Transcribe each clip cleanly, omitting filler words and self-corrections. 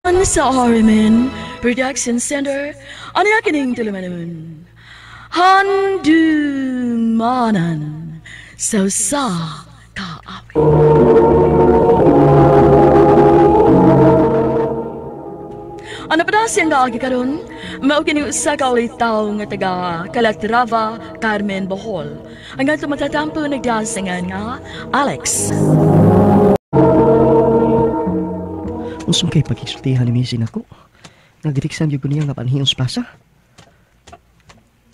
Sa RMN Production Center, ano kining tulumanon? Handumanan sa usa ka awit. Ano pa na siyang gaagi karon? Mao kini usa ka ulitaw nga taga Calatrava, Carmen, Bohol. Ang ato matatampo nagdasangan nga Alex. Unsang kay pagkisultihan ni Missy nako? Nagdiriksan gyud ko niya nga panhiyon sa plaza.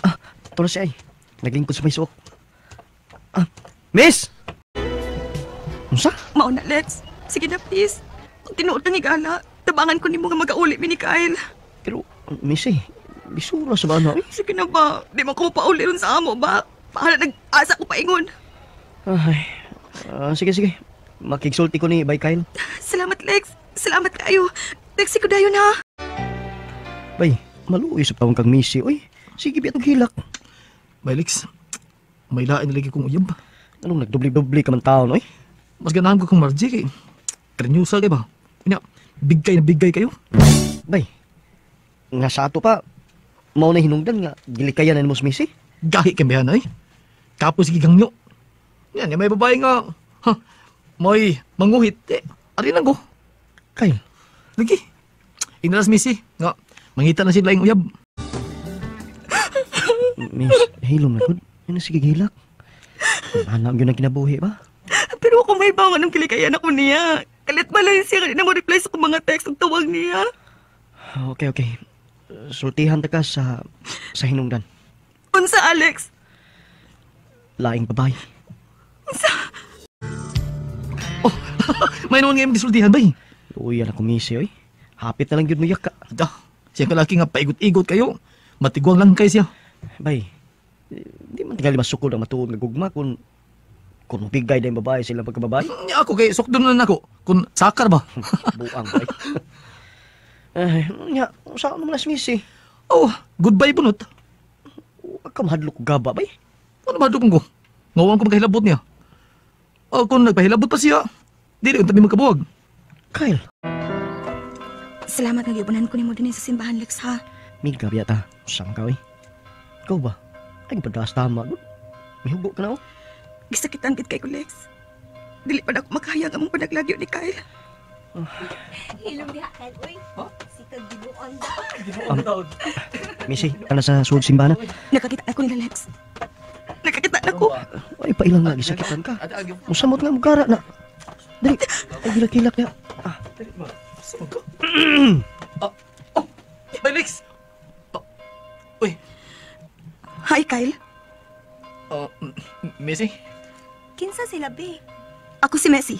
Ah, tulo siya ay. Naglingkod sa may suok. Ah, Miss! Unsa? Mao na, Lex. Sige na, please. Kung tinuod lang higala, tabangan ko nimo nga magauli mi ni Kyle. Pero, Missy, bisura sa bana eh. Sige na ba? Di man ko mapauli ron sa amo ba? Pahala nag-asa ko paingon. Ay, sige, sige. Makigsulti ko ni Bay Kyle. Salamat, Lex. Salamat kayo. Taxi ko dayon ha. Bay, maluoy sa tawang kang Missy. Oy, sige biya itong hilak. Bay, Lex, may lain na lagi kong uyab. Anong nagdubli-dubli ka man taon, oy? Mas ganahan ko kong Margie kay Krenyusa kay ba? Unya, bigkay na bigkay kayo. Bay, nga sa ato pa, mao na hinungdan nga gilikayan na nimo si Missy. Gahi kay bayan ay. Kapos gigangyo. Yan, may babae nga, ha, may manguhit. Eh, ari lang ko. Kyle. Lagi. Inalas Missy, nga, mangita na sila yung uyab. Miss, hilom na gud. Ano sige gilak? Hanap yun ang kinabuhi ba? Pero ako may bangon ng kilikayan ako niya. Kalit malay siya, kanina mo reply sa akong mga text ug tawag niya. Okay, okay. Sultihan ta ka sa hinungdan. Unsa, Alex? Laing babae. Unsa? Oh, may noon nga yung gisultihan ba eh? Uy, anak ko, Missy, oy. Hapit na lang yun mo yak ka. Da, siya kalaki nga paigot-igot kayo. Matiguang lang kayo siya. Bay, di man tingali masukod ang matuod nga gugma kung bigay na yung babae silang pagkababae. Nya ako kay sukdon na nako kung sakar ba. Buang bay. Ay, nya, saan naman si Missy? Oh, goodbye bunot. Huwag ka mahadlok gaba bay. Ano mahadlok ko? Ngawang ko magkahilabot niya. O kung nagpahilabot pa siya, dili unta mi magkabuwag. Kyle. Salamat nga giubanan ko nimo dinhi sa simbahan, Lex, ha. Miga biya ta. Saan ka, oy? Ikaw ba? Ay, padaas tama. Mihugo ka na, oh. Gisakitan gid kay ko, Lex. Dili pa na ako makahayag among panaglagyo ni Kyle. Hilom diha, Kyle, uy. Sikag gibuon da. Missy, ka na sa sulod simbahan, ha? Nakakita ako nila, Lex. Nakakita na ko. Ay, pailang nga, gisakitan ka. Musamot nga, mugara na. Dali, ay, gilak-gilak niya. Ah. Oh, Bay, Lex. Oh. Uy. Hi, Kyle. Missy? Kinsa sila, be? Ako si Messi.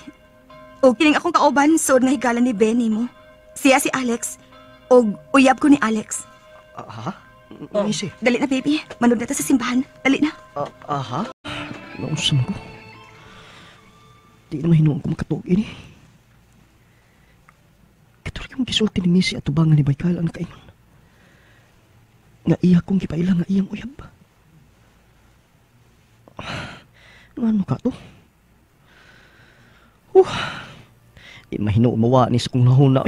O kining akong kauban, sood nga higala ni Benny mo. Siya si Alex. O uyab ko ni Alex. Aha? Missy? Dali na, baby. Manood na ta sa simbahan. Dali na. Aha? Nausam ko. Di na mahinuang ko makatuog ini. Katulad yung gisulti ni Missy at tubangan ni Baykal ang nakaingon. Nga iya kong gipaila nga iyang uyab. Ngano ka to? Di mahinuang mawa ni sa kong nahuna.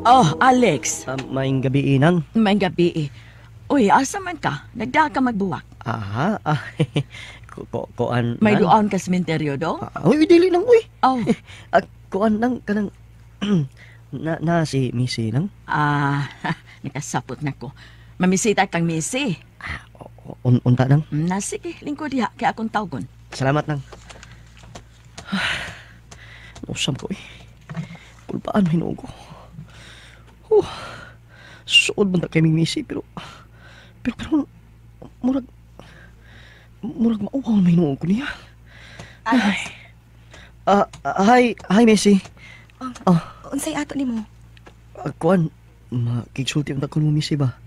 Oh, Alex. Maayong gabi, Inang. Maayong gabi. Uy, asa man ka? Nagda ka magbuwak. Aha, ah. Kuan. May duon ka sementeryo do? Uy, dili nang, uy. Oh. Kuan nang, kanang, na si Missy nang? Ah, nakasapot na ko. Mamisita kang Missy. Unta nang? Na, sige, lingkod diha, kaya akong tawgon. Salamat nang. Nausam ko, eh. Kulpaan, hinuog ko. Suod man ta kay Missy, pero karon murag mauwaw na hinuog ko niya. Alex? Hi, Missy. Oh, unsay ato nimo? Kuan, makigsulti unta ko nimo, Missy ba?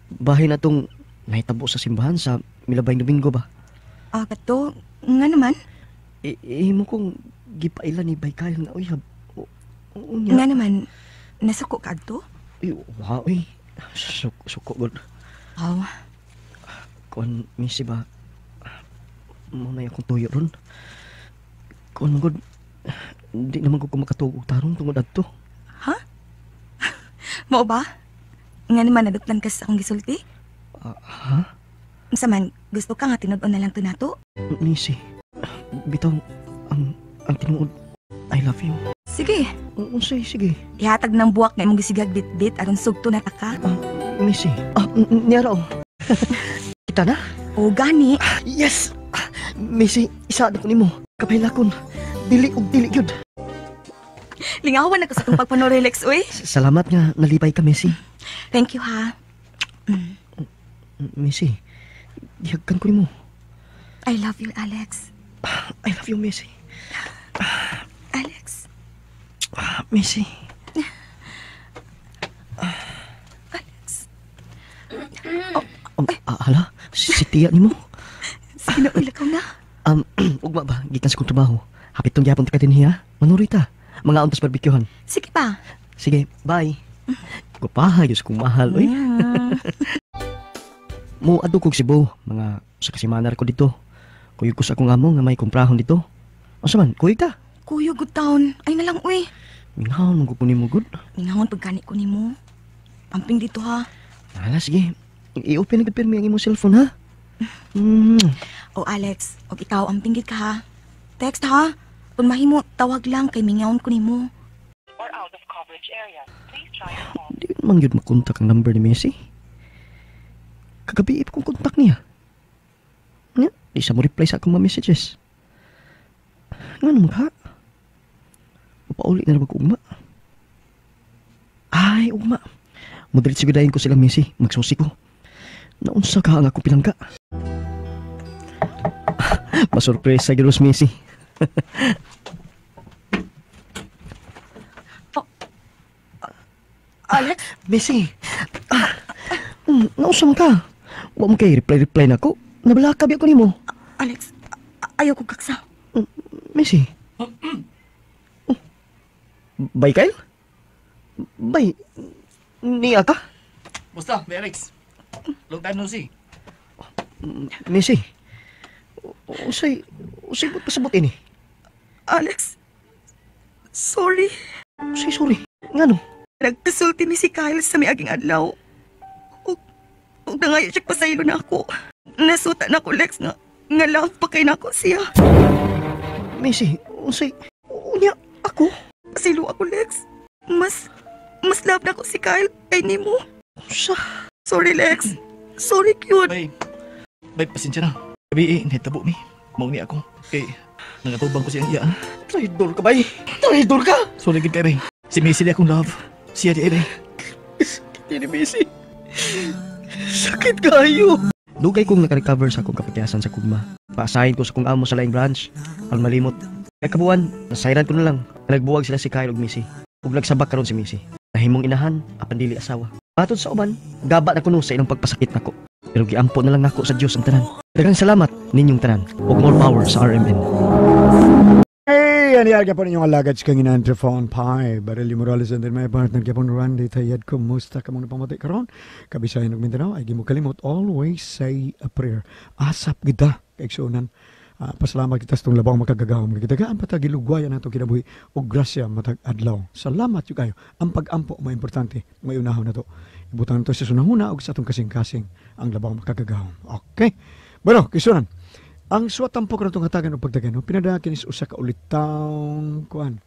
Bahin na tong nahitabo sa simbahan sa Milabayng Domingo ba? Ah, kato, nga naman? Imo kong gipaila ni Baykal nga uyab. Unya. Nga naman, nasuko ka adto? Uy, wa, uy. Suko gud. Aw. Kuan, Missy ba? Mao na akong tuyo ron. Kuan gud. Di naman ko makatuog og tarong tungod adto. Ha? Mao ba? Nga naman nadutlan ka sa akong gisulti? Ha? Unsa man, gusto ka nga tinud-on na lang to nato? Missy, bitaw ang tinuod, I love you. Sige. Unsay sige? Ihatag ng buwak nga imong gisigag bitbit aron sugto na ta ka. Missy, niyara oh. Kita na? O gani. Yes. Missy, isa na ko nimo. Kapahilakon. Dili og dili gyud. Lingawan na ko sa itong pagpanorelex, uy. Salamat nga nalipay ka, Missy. Thank you, ha. Missy, gihagkan ko nimo. I love you, Alex. I love you, Missy. Alex. Missy. Alex. Oh, hala, si Tia nimo. Sige na, uy, lakaw na. Ugma ba, gikan sa kong trabaho. Hapit tong gyapon ta ka din hiya. Manuri ta. Mga untas barbecuehan. Sige pa. Sige, bye. Gupaha, Diyos kong mahal, oy. Mo adto kog Cebu, mga sa kasimana ko dito. Kuyog ko sa akong amo nga may kumprahon dito. Asa man, kuyog ta? Kuyog good town. Ay na lang, uy. Minghawon mong kukunin mo, good. Minghawon pagkani ko nimo. Amping dito, ha. Hala, sige. I-open na pirmi ang imong cellphone, ha? O Alex, og ikaw amping gid ka, ha. Text, ha. Kung mahimo, tawag lang kay mingawon ko nimo. Or out of coverage area. Please try your call. Di man gyud makontak ang number ni Messi. Kagabi pa kong kontak niya. Nya, di sa mo reply sa akong mga messages. Nga naman ka? Mapauli na naman ko ugma. Ay, ugma. Mudiretso gyud ko sila Messi, magsusi ko. Naunsa ka ang akong pinangga. Masurpresa gyud Messi. Oh. Alex? Messi. Nausa man ka. Wa mo kay reply-reply na ko. Nabalaka biya ko nimo. Alex, ayaw ko kaksa. Messi. Oh. Bay, Kyle? Bay, niya ka? Basta, bay Alex. Long time no see. Messi. Usay, usay ba't pasabot ini? Alex, sorry. Usay, sorry. Ngano? Nagkasulti mi si Kyle sa miaging adlaw. Ug nangayo siya pasaylo na ako. Nasuta na ako, Lex, nga love pa kay nako siya. Messi, usay, unya, ako? Pasaylo ako, Lex. Mas love na ko si Kyle kay nimo. Usa? Sorry, Lex. Sorry, cute. Bay, pasensya na. Gabi, nahitabo mi. Mauni ako. Kay, nangatubang ko siyang iyaan. Traidor ka, bay. Traidor ka! Sorry, gid kay, bay. Si Missy di akong love. Siya di, bay. Sakit ni Missy. Sakit kayo. Dugay kong nakarecover sa akong kapatyasan sa kugma. Paasahin ko sa kong amo sa laing branch. Ang malimot. Kaya kabuan, nasayran ko na lang. Nagbuwag sila si Kyle ug Missy. Ug nagsabak karon si Missy. Nahimong inahan, apan dili asawa. Matod sa uban, gaba na kuno sa ilang pagpasakit nako. Pero giampo na lang nako sa Dios ang tanan. Daghang salamat ninyong tanan ug more power sa RMN. Hey, ani aga po ninyong alagad sa kanginan Trefon Pai. Barelio Morales and then my partner gyapon Randy Tayad. Kumusta ka mong napamati karon? Kabisayan ug Mindanao ay gimo kalimot, always say a prayer. Asap gida kaigsuonan. Pasalamat kita sa itong labang makagagahom. Gitagaan pa ta gilugwayan nato kinabuhi og grasya matag adlaw. Salamat jud kayo. Ang pag-ampo mo importante may unahon nato. Ibutang nato sa sunahuna og sa atong kasing-kasing ang labang makagagahom. Okay. Bueno, kisunan. Ang suwatampo karon tong hatagan og pagdagan, no? Pinadagan kinis usa ka ulitawn kuan.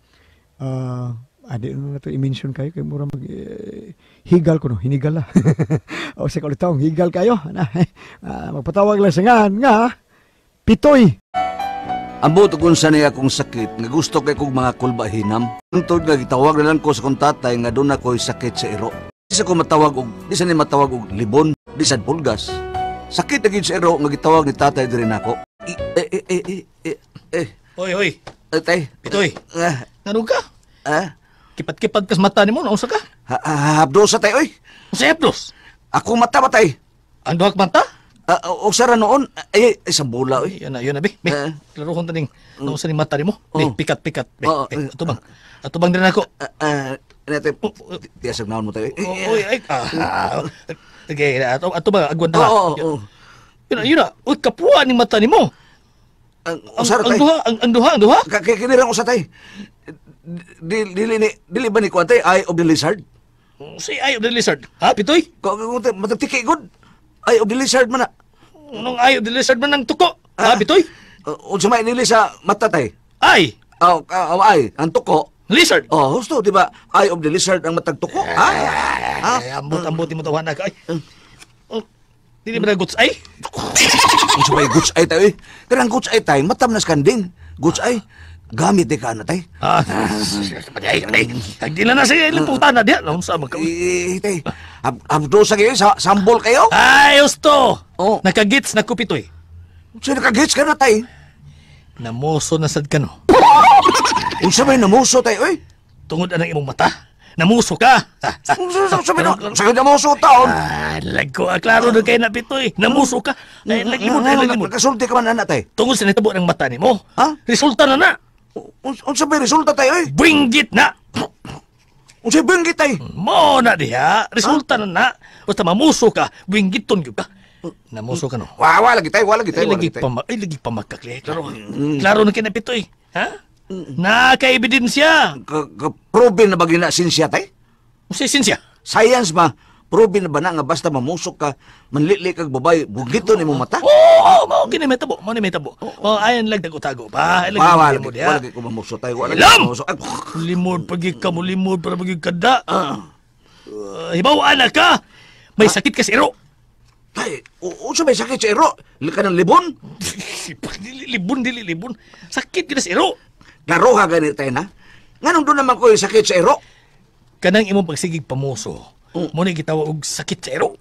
Adi na nato i-mention kayo kay mura mag higal ko no, hinigal la. O sa ulitawn higal kayo. Na, magpatawag lang sa ngan nga Pitoy. Ang buot kung sa niya akong sakit, nga gusto kay kong mga kulbahinam. Tungtod nga gitawag na lang ko sa kong tatay nga doon ako'y sakit sa iro. Di sa ko matawag og, di sa ni matawag og libon, di sa pulgas. Sakit na gid sa iro nga gitawag ni tatay diri nako. Hoy, hoy. Tay. Pitoy. Ngano ka? Kipat-kipad kas mata nimo, nausa ka? Habdos sa tay, oy. Usa habdos? Ako mata ba tay? Ang duha ka mata? O sara noon, ay sa bola, oy. Yan na, yun na, be. Be, laruhon ta ning, nausa ning mata nimo. Be, pikat-pikat. Be, be, atubang. Atubang din ako. Nate, tiyasag naon mo tayo. Oy, ay, okay, atubang, agwan na. Oo, oo. Yun na, yun na. Uy, kapuha ning mata nimo. Ang usa Ang duha, ang duha, ang duha. Kini rang usa tay. Dili ba ni kuan tay Eye of the Lizard? Si Eye of the Lizard. Ha, Pitoy? Matagtiki gud. Eye of the Lizard man na. Anong Eye of the Lizard man ang tuko? Ha, Pitoy? Unsa may nili sa mata tay? Ay. Oh, ay, ang tuko. Lizard. Oh, husto, di ba? Eye of the Lizard ang matag tuko. Ha? Ambot-ambot mo tawana ka. Ay. Oh, dili ba na goods ay? Unsa may goods ay tayo eh? Kanang goods ay tay, matam na skanding. Goods ay, gamit di ka na tay. Ah, ay, ay, di na na siya ilang na diya. Unsa man ka? Eh, tay, abdo sa kayo, sambol kayo? Ay, husto! Oh. Nakagits na ko, Pitoy. Unsa nakagits ka na tay? Namuso na sad ka no. Unsa may namuso tay, oy? Tungod anang imong mata. Namuso ka. Unsa may namuso taon? Ah, lagko, klaro na kay na Pitoy. Namuso ka. Ay, laglimod, ay laglimod. Nakasulti ka man ana tay. Tungod sa nitabo ng mata nimo. Ha? Resulta na na. Unsa may resulta tay, oy? Binggit na. Unsa binggit tay? Mo na diha. Resulta na na. Basta mamuso ka, binggiton gyud ka. Namuso ka no. Wa lagi tay, wa lagi tay. Ay lagi pa magkakli. Klaro. Klaro na kay na Pitoy. Ha? Naka-ebidensya. Proven na ba gina sinsya tay? Unsa sinsya? Science ba? Proven na ba na nga basta mamusok ka, manlili kag babae, bugito ni mong mata? Oo, mao kini may tabo, mao ni may tabo. Oh, ayan lang tago-tago pa. Wa lagi ko mamuso tay, wa lagi ko mamuso. Limod pagi ka mo, limod para pagi kada. Hibaw ana ka. May sakit ka sa iro. Tay, unsa may sakit sa iro? Ka ng libon? Libon dili libon. Sakit ka sa iro. Klaroha gani tay na. Nganong doon naman ko yung sakit sa iro? Kanang imong pagsigig pamuso. Mo ni gitawag og sakit sa iro.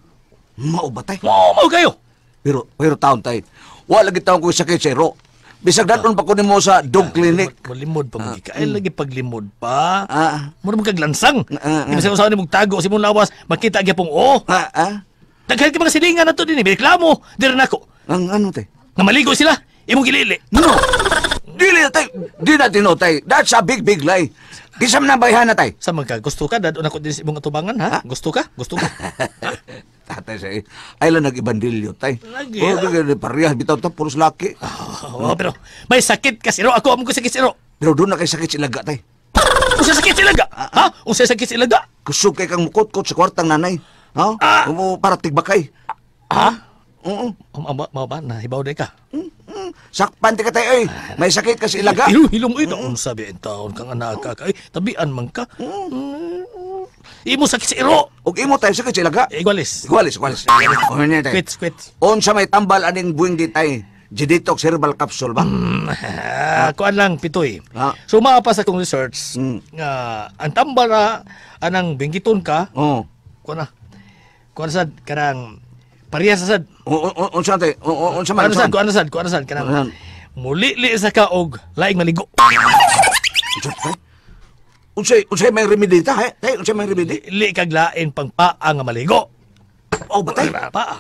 Mao ba tay? Mao kayo. Pero taon tay. Wa lagi taon ko yung sakit sa iro. Bisag dadon pa ko nimo sa dog clinic. Malimod pa mo ka. Ay lagi paglimod pa. Mura man kaglansang. Di ba sa usahan nimo tago sa imong lawas, makita gyapon oh. Daghan kay mga silingan nato dinhi, reklamo diri nako. Ang ano tay? Nga maligo sila, imong gilili. No. Dili tay, di na tinuod tay. That's a big big lie. Kinsa man ang bayhana tay? Sa man ka gusto ka dadon ako dinhi sa imong atubangan ha? Gusto ka? Gusto ka? Tatay sa ay lang nag-ibandilyo tay. Lagi. Oh, parehas bitaw ta puros laki. Oh, pero may sakit ka siro. Ako amo ko sakit siro. Pero doon na kay sakit sa ilaga tay. Unsa sakit sa ilaga? Ha? Unsa sakit sa ilaga? Kusog kay kang mukot-kot sa kwartang nanay. Ha? Para tigbakay. Ha? Oo. Mao ba na hibaw day ka? Sakpan ti ka tay oy. May sakit ka sa ilaga. Hilom oy. Unsa bi taon kang anak ka kay tabian man ka. Imo sakit sa iro. Og imo tay sakit sa ilaga. Igualis. Igualis. Quits. Unsa may tambal aning buwing tay? G-Detox herbal capsule ba? Kuan lang Pitoy. So maa pa sa akong research nga ang tambal ra anang binggiton ka. Oo. Kuan na. Kuan sad kanang parehas sad. Unsa tay? Unsa man? Kuan sad, kuan sad kanang mulili sa ka og laing maligo. Unsa tay? Unsay may remedy ta? Tay, unsay may remedy? Li kag lain pang paa nga maligo. Oh, batay.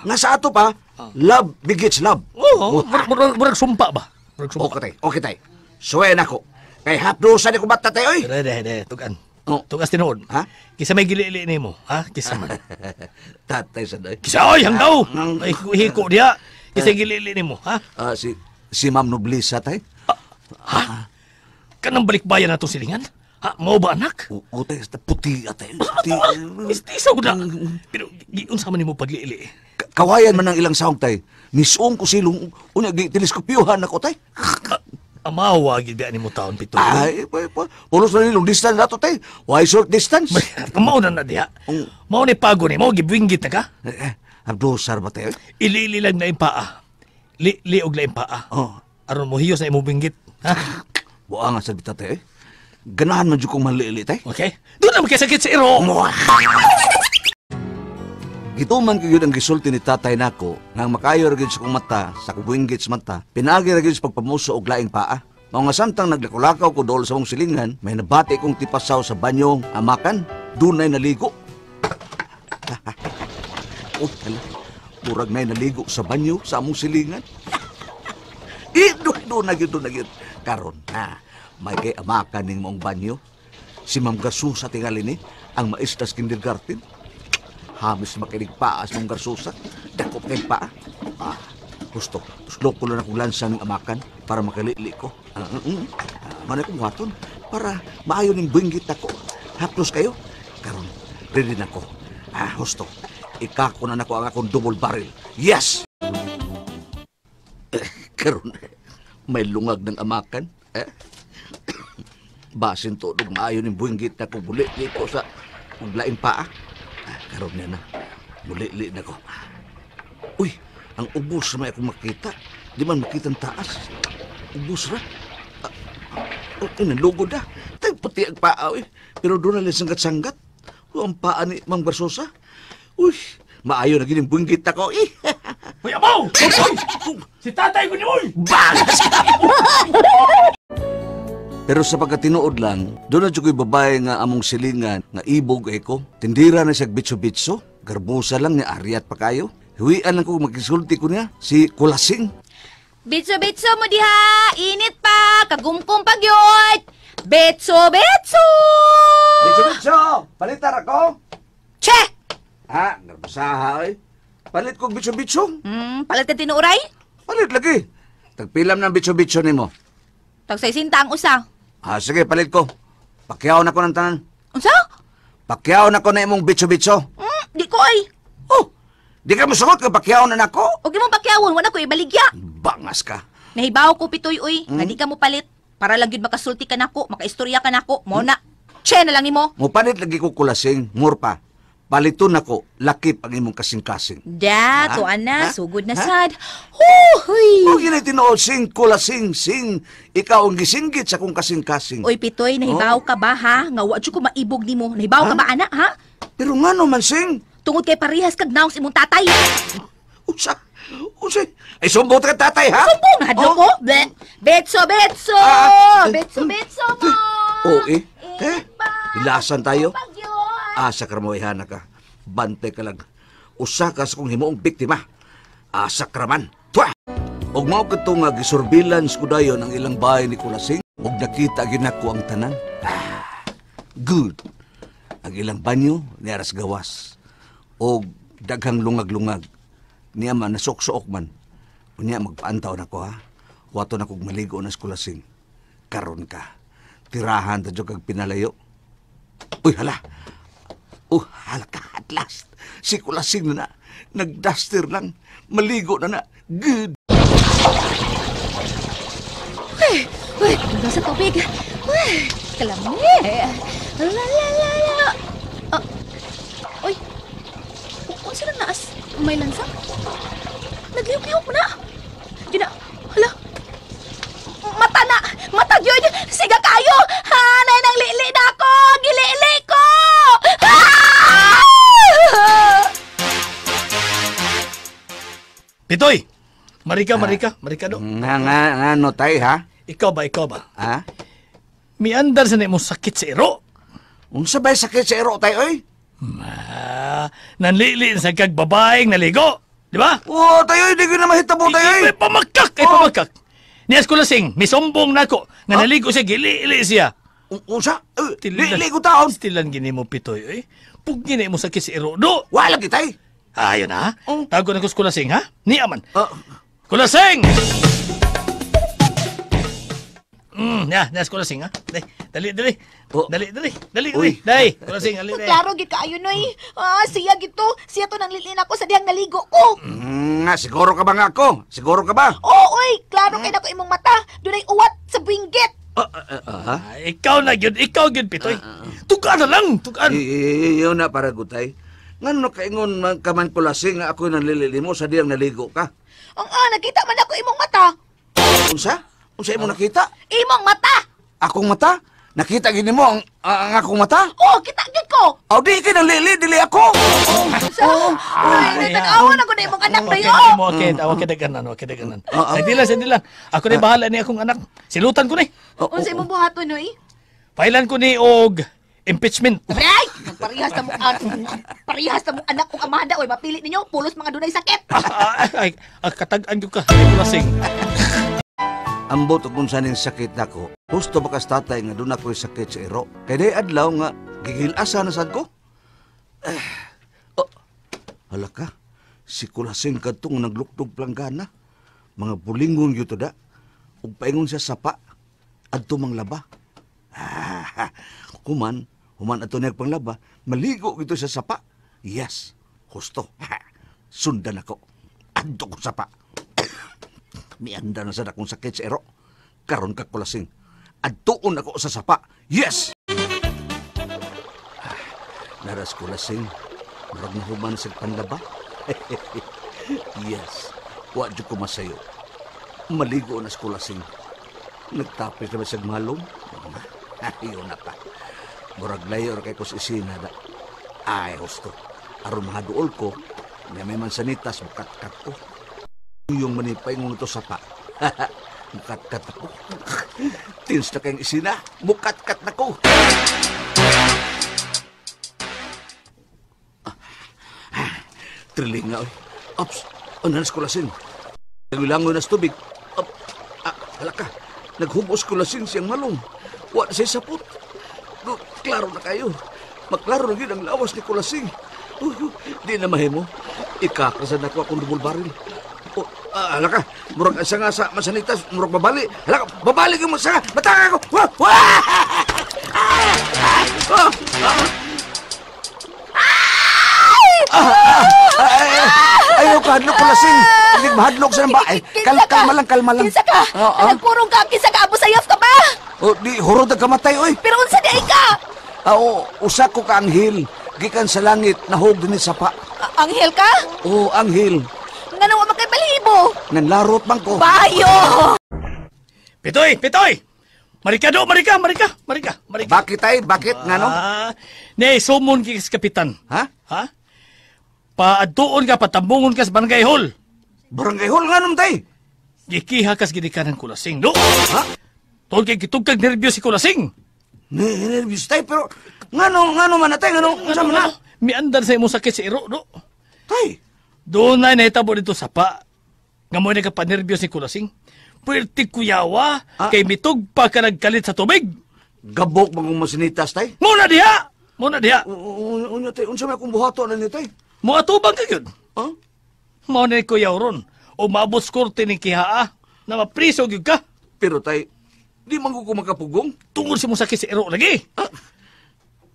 Nga sa ato pa, love begets love. Oo, murag sumpa ba? Murag sumpa. Okay tay, okay tay. Suwayan ako. Kay hapdusan ni ko bata tay oy. Dere, tugan. Tugas tinuod. Ha? Kisa may gili-ili nimo, ha? Kisa man. Tatay sa day. Kisa oy, hanggaw. Ay hiko diha. Kisa gili-ili nimo, ha? Si Ma'am Noblisa tay. Ha? Kanang balikbayan nato silingan? Ha, mao ba anak? Oo, tay, puti atay. Puti. Mistisa ko na. Pero giunsa man nimo pagliili? Kawayan man ang ilang sahog tay. Misuong ko silong unya gi teleskopyohan ako tay. Amawa gid ba nimo taon Pitoy? Ay, pulos na nilong distance nato tay. Why short distance? Mao na na diha. Mao ni pago ni mo gibinggit na ka. Abdosar ba tayo? Ilili lang na impaa. Li og la impaa. Oh. Aron mo hiyos na imong binggit. Ha? Buang nga sa bita tay. Ganahan man jud kong manlili tay. Okay. Doon na magkasakit sa iro. Gituman ko yun ang gisulti ni tatay nako nga makayo ra gyud sa kong mata, sa kubuinggit sa mata, pinaagi ra gyud sa pagpamuso og laing paa. Mao nga samtang naglakulakaw ko dool sa mong silingan, may nabati kong tipasaw sa banyo, amakan, dunay naligo. Oh, hala. Murag nay naligo sa banyo sa among silingan. Doon na gyud. Karon na, may kay amakan ning maong banyo. Si Ma'am Garsusa tingali ni ang maestras kindergarten. Hamis makinig paa sa Ma'am Garsusa. Dako pa kay paa. Gusto, tuslok ko lang akong lansa ng amakan para makalili ko. Manay kong buhaton para maayo ning binggit ako. Haplos kayo. Karon, ready na ko. Husto. Ikako na nako ang akong double barrel. Yes! Karon, may lungag ng amakan. Eh? Basin to, maayo ning buwinggit na ko. Buli-li ko sa uglaing paa. Karon niya na. Buli-li na ko. Uy, ang ubos na may akong makita. Di man makita ang taas. Ubos ra. Nalugod na. Tagputi ang paa. Uy. Pero doon na lang sanggat-sanggat. Ang paa ni Mang Barsosa. Uy, maayo na gining buwinggit ako. Eh. Uy, abaw! Si tatay ko ni uy! Bagas ka! Pero sa pagkatinuod lang, doon na dyan ko'y babae nga among silingan nga ibog eko. Tindira na siyag bitso-bitso. Garbusa lang niya, ariat pa kayo. Huwian lang ko magkisulti ko niya, si Kulasing. Bitso-bitso mo diha, init pa, kagumkum pag yun. Bitso-bitso! Bitso-bitso! Palitar ako! Che! Ha, garbusaha eh. Palit kong bitso-bitso. Palit ka tinuray? Palit lagi. Tagpilam ng bitso-bitso nimo. Tagsaysinta ang usa. Sige, palit ko. Pakyaw na ko ng tanan. Unsa? Pakyaw na ko na imong bitso-bitso. Di ko ay. Oh, di ka mosugot ka pakyaw na nako. Og imong pakyawon, wala ko ibaligya. Bangas ka. Nahibaw ko pitoy uy, nga di ka mo palit. Para lang gyud makasulti ka nako, makaistorya ka nako. Mo na. Che na lang nimo. Mopalit lagi ko Kulasing, murpa. Paliton nako, lakip ang imong kasing-kasing. Da, to ana, sugod na sad. Huy! O ginay tinuod sing Kulasing sing. Ikaw ang gisinggit sa kong kasing-kasing. Oy Pitoy, nahibaw ka ba ha? Nga wa jud ko maibog nimo. Nahibaw ka ba ana ha? Pero ngano man sing? Tungod kay parehas kag naong sa imong tatay. Unsa? Unsa? Ay sumbot ka tatay ha? Sumbong hadlo ko. Betso betso. Betso betso mo. Oo eh. Eh, hilasan tayo. Asa ka mo ihana ka. Bantay ka lang. Usa ka sa kong himuong biktima. Asa ka raman. Tuwa! Og mao kadto nga gisurveillance ko dayon ang ilang bahay ni Kulasing. Og nakita ginako ang tanan. Good. Ang ilang banyo niaras gawas. Og daghang lungag-lungag. Niya man nasok-suok man. Unya magpaantaw na ko ha. Wato na kog maligo na sa Kulasing. Karon ka. Tirahan ta jud kag pinalayo. Uy hala. Oh, hala ka at last. Si Kulasing na na. Nagduster lang. Maligo na na. Good. Uy, uy, nasa tubig. Uy, kalami. La la la la. Uy, unsa nang naas? May lansa? Naglihok-lihok na. Di na, hala. Mata na! Mata yun! Siga kayo! Ha! Nay, nang lili na ako! Gilili ko! Ah! Pitoy! Marika, Marika, Marika do. Nga, no, tay, ha? Ikaw ba? Ha? Miandar sa mo sakit sa iro. Unsa ba'y sakit sa iro, tay, oy? Nanlili sa kag babaeng naligo. Di ba? Oo, tayo, hindi ko na mahitabo, tayo. Ay, pamakak! Ay, pamakak! Niyas ko lasing, misumbong na ako. Nga naligo siya, gilili siya. Unsa? Lili ko taon. Stilan gini mo, Pitoy, eh. Pug gini mo sakit sa iro. Do! Wala kitay. Ayon ha? Tago na ko sa Kulasing, ha? Niya man. Kulasing! Ya, niyas Kulasing, ha? Dali, dali. Oh. Dali, dali. Dali, dali. Dali, Kulasing, dali, dali. Klaro gid kaayo noy. Ah, siya gito. Siya to nang lilin ako sa dihang naligo ko. Nga, siguro ka ba nga ako? Siguro ka ba? Oo, oy, klaro kay nako imong mata. Dunay uwat sa binggit. Ikaw na gyud, ikaw gyud Pitoy. Tugaan na lang, tugaan. Iyon na para gutay. Ngano kaingon man ka man Kulasing nga ako nanlilili mo sa diyang naligo ka? Ang nakita man ako imong mata. Unsa? Unsa imong nakita? Imong mata. Akong mata? Nakita gini mo ang akong mata? Oo, kita gyud ko. Aw di kay nanlili dili ako. Sa, ay, natanawan ako na imong anak na Okay, yun. mo okay, okay daganan, okay daganan. Sa di lang. Ako na bahala ni akong anak. Silutan ko ni. Unsa imong buhaton noy? Pailan ko ni og impeachment. Ay, parehas na mo parehas na mo anak ug amada oy, mapili ninyo pulos mga dunay sakit. Ay, katag-an gyud ka, Kulasing. Ambot og unsa ning sakit nako. Husto ba kas tatay nga doon ako'y sakit sa iro. Kay day adlaw nga gigilasa na sad ko. Oh, hala ka. Si Kulasing kadtong naglukdog planggana. Mga bulingon gyud to da. Ug paingon siya sapa adto manglaba. Ah, human ato niya panglaba, maligo gyud sa sapa. Yes, husto. Sundan ako. Adto ko sapa. Mianda na sa akong sakit sa ero. Karon ka kulasing. Adtuon ako sa sapa. Yes! Naras kulasing. Murag nahuman sa panlaba. Yes. Wa jud ko masayo. Maligo na sa kulasing. Nagtapis na ba siyang malong? Ayaw na pa. Murag layo ra kay ko sa isina da. Ay, husto. Aron mahaduol ko, nga may mansanitas, mukatkat ko. Yung manipay ngung ito sapa. Mukatkat ako. Tins na kayong isina. Mukatkat na ko. Triling nga, oy. Ops, nanas ko lasin. Nagilangoy na sa tubig. Op, halaka. Naghubos ko lasin siyang malong. Wa na siya sapot. No, klaro na kayo. Maklaro na yun ang lawas ni Kulasing. Di na mahimo. Ikakrasan ako akong double barrel. Oh, halaka. Murag asa nga sa masanitas. Murag babali. Halaka, babali yung masanga. Matanga ako. Wah! Wah! Ayaw ka, hadlok Kulasing. Hindi mahadlok sa nang bae. Kalma lang, kalma lang. Kinsa ka? Nagpurong ka, kinsa ka? Abu Sayyaf ka ba? Oh, di, hurot ang kamatay, oy. Pero unsa di ay ka? Oo, usa ko ka anghel. Gikan sa langit, nahog din sa pa. Anghel ka? Oo, anghel. Nga nawa makay balibo. Nanlarot man ko. Bayo! Pitoy! Pitoy! Marika do! Marika! Marika! Marika! Marika! Bakit ay? Bakit? Nga no? Ne, sumon kis kapitan. Ha? Ha? Paadtuon ka, patambungon ka sa barangay hall. Barangay hall nga nung tay? Gikiha kas ginikanan Kulasing, no? Ha? Tol kay gitugkag nervyos si Kulasing. Nervyos tay, pero ngano man na tay, ngano, unsa man na? Miandar sa imong sakit sa iro, no? Tay! Doon na nahitabo dito sapa. Nga mo nagkapanervyos si Kulasing. Puwerte kuyawa, kay mitug pa ka nagkalit sa tubig. Gabok bang masinitas, tay? Muna diha! Muna diha! Unya, tay, unsa may akong buhato na niyo, tay? Muatubang ka yun. Huh? Mao na kuyaw ron. O maabot sa korte ni kihaa na mapriso gyud ka. Pero tay, di man ko makapugong. Tungod si mo sakit sa iro lagi. Ah?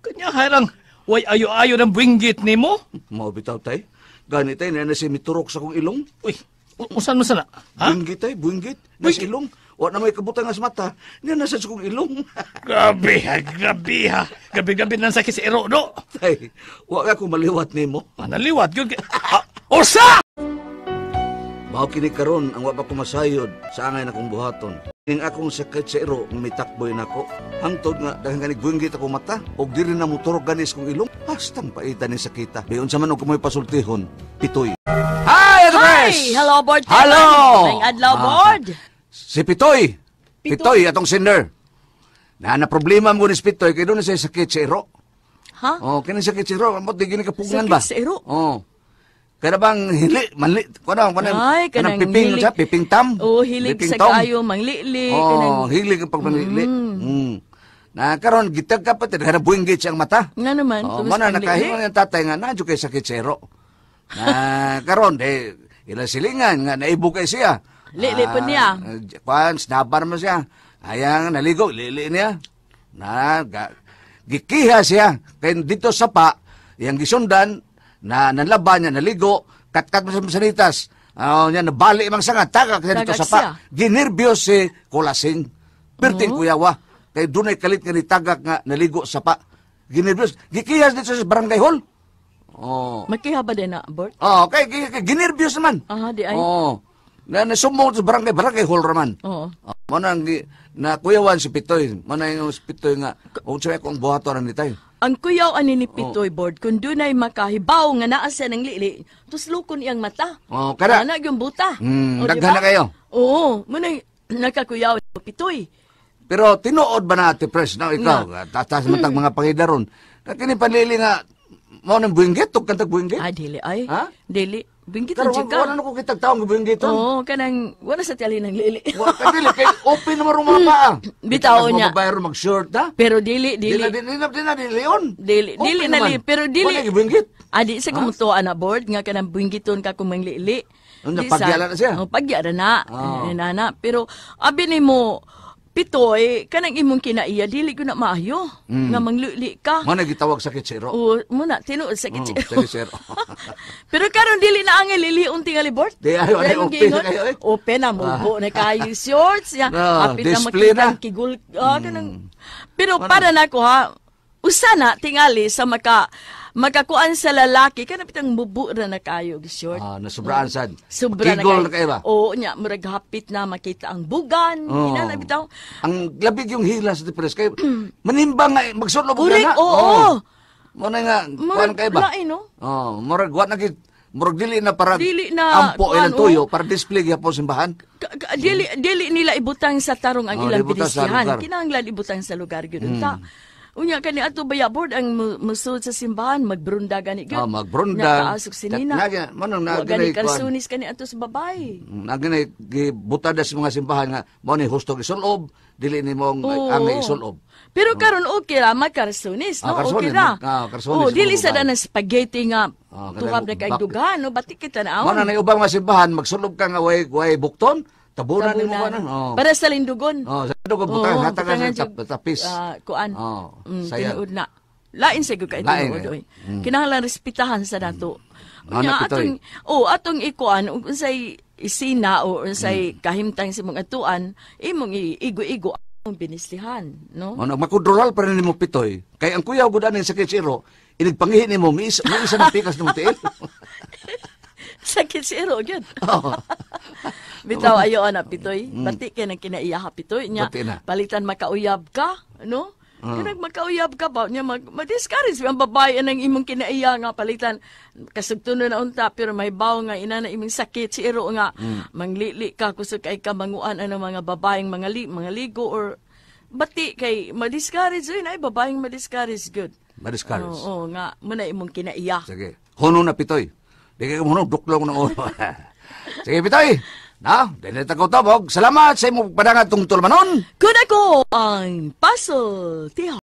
Kanya harang, way ayo-ayo ng buwinggit ni mo. Mao bitaw tay. Gani tay, na si miturok sa kong ilong. Uy, usan mo sana? Ha? Buwinggit tay, buwinggit. Nasa ilong. Wa na may kabutang sa mata. Niya nasa sa kong ilong. Grabe ha, grabe ha. Grabe-grabe nang sakit sa iro, no? Tay, wa ka kung maliwat nimo. Naliwat yun. Orsa! Mao kini karon ang wa pa kumasayod sa angay na kong buhaton. Ning akong sakit sa iro ng mitakboy nako. Hangtod nga dahil nga nagbuinggit ako mata og dili na motor ganis kong ilong. Hastang paita ni sakita. Biyon sa man og kumoy pasultihon, Pitoy. Hi, Hi! Hello, board. Hello! May adlaw, board. Si Pitoy. Pitoy, atong sender. Na problema mo ni si Pitoy kay doon siya sakit sa iro. Ha? Oh, kini sakit sa iro, ambot di gini kapugngan ba? Sakit sa iro? Oh. Kada bang hili, manli, kuno, ay, kanang piping, hilig, siya, piping tam. Oo, hilig piping sa tom. kayo, manglili. Oo, kanang hilig ang pagmanglili. Na karon gitag ka pa, tinahara buwinggit siyang mata. Nga naman, oh, tulos mana manglili. nakahimo ng tatay nga, nandiyo kay sakit sa iro. Na karon, de, ilang silingan, nga naibukay siya. Lili po niya. Kwan, snabar mo siya. Ayang, naligo, lili niya. Na, gikiha siya. Kaya dito sa pa, yang gisundan, na nanlaban niya, naligo, katkat mo sa masanitas. Niya, nabali imang sanga, tagak siya dito Tagak sa pa. siya. Ginerbyos si Kulasing. Perting kuyawa. Kaya doon ay kalit nga ni tagak nga naligo sa pa. Ginerbyos. Gikihas dito sa barangay hall. Oh. Makiha ba din na, Bert? Oh, kay ginerbyos naman. Aha, di ay. Oh. Na nasumong sa barangay hall raman. Oo. Oh, mo nang na kuyawan si Pitoy. Mo na yung si Pitoy nga. O siya akong buhaton ni tayo. Ang kuyaw ani ni Pitoy, board, kung dunay makahibaw nga naa siya ng lili, tuslukon iyang mata. Oh, kada. Ana yung buta. O, Daghan diba? na kayo. Oo, mo na nakakuyaw ni Pitoy. Pero tinuod ba na, Ate Pres, na ikaw, tatas man tag mga pangidaron. Kini panlili nga, mo nang buwinggit, tug kantag buwinggit? Ah, dili ay. Ha? Dili. Binggit Pero ang wala na ko kitag taong buwinggit. Oo, kanang wala sa tiyali ng lili. Wa dili kay open naman rong mga paa. Bitaw niya. Mga babae ron mag-shirt ha. Pero dili, dili. Dili dili dili dili yun. Dili, dili na li, pero dili. Wala buwinggit. Adi sa kumutuan na board nga kanang buwinggiton ka kung manglili. Unya, Di sa- pagyala na siya. Oh, pagyala na. Oh. Eh, nana. Pero abi nimo Pitoy, kanang imong kinaiya dili ko na maayo. Nga mangluli ka. Mo na gitawag sakit sa iro. O muna tinuod sakit sa Oh, iro. sakit sa iro. Pero karon dili na ang liliun tingali board. Di, ayo, Dili ay, mong open giingon. na kayo, eh. Open na mubo na kayo shorts ya. No, Hapit na display makita na. ang kigul. Ah, kanang. Pero para nako ha, usa na tingali sa makakuan sa lalaki kana bitang mubo ra na kayo og short. Ah, nasubraan sad. Sobra na Kigol na kayo ba? Oo, nya, murag hapit na makita ang bugan. Oo. Ina na bitaw. Ang labig yung hila sa depress kay manimbang nga magsulod og Correct, gana. oo. Mo na nga kuan Murag kay ba? lain, no? Oh, murag wa na gid murag dili na para Dili na, ampo kuan, ilang tuyo oo. para display gyapon simbahan. Dili nila ibutang sa tarong ang Oh, ilang ibutang sa binistihan. lugar. Mm. Kinahanglan ibutang sa lugar gyud unta. Unya kani ato baya board ang musud sa simbahan magbrunda gani gyud. Ah, magbrunda. Nakaasok si Nina. Manong Wa na gani kalsunis kani ato sa babae. Naginay gibuta na sa mga simbahan nga mao ni husto isulob, dili nimo Oo. ang isulob. Pero karon okay ra magkarsunis, no? Ah, karsunis, Okay ra. karsunis Oh, dili mga sa babae. na spaghetti nga Ah, tuhab na kay kanang dugan, no? Batik kita na Mao na na ubang mga simbahan magsulob ka nga way bukton, tabunan nimo ba na? Oh. Para sa lindugon. Oh, sa dugo butang Oo, hatagan butangan sa tapis. Kuan. Oh, sayang. Tinuod na. Lain sa kay Lain, tinuod eh. oy. Kinahanglan respetahan sa dato. Mao Unya na, Pitoy. atong atong ikuan ug unsay isina o unsay kahimtang sa imong atuan, imong igo-igo ang binislihan, no? Mao na makudrolal pa rin nimo Pitoy. Kay ang kuyaw gud aning sakit sa iro, inigpangihi nimo miisa ng pikas nimo tiil. Sakit si iro gyud. Oo. Bitaw ayo ana Pitoy. Bati kay nang kinaiya ha Pitoy nya. Bati na. Palitan makauyab ka, no? Kanang makauyab ka ba nya ma-discourage ang babae anang imong kinaiya nga palitan kasugtunon na unta pero may baw nga ina na imong sakit si iro nga manglili ka kusog kay ka manguan anang mga babaeng mga ligo or bati kay ma-discourage yun ay babaeng ma-discourage good. Ma-discourage. Oo, nga muna imong kinaiya. Sige. Huno na Pitoy. Di kay huno duklong na ulo. Sige Pitoy. Na, dinita ko tabog. Salamat sa imong padangat tungtol manon. Kun ako ang Puzzle Tiha.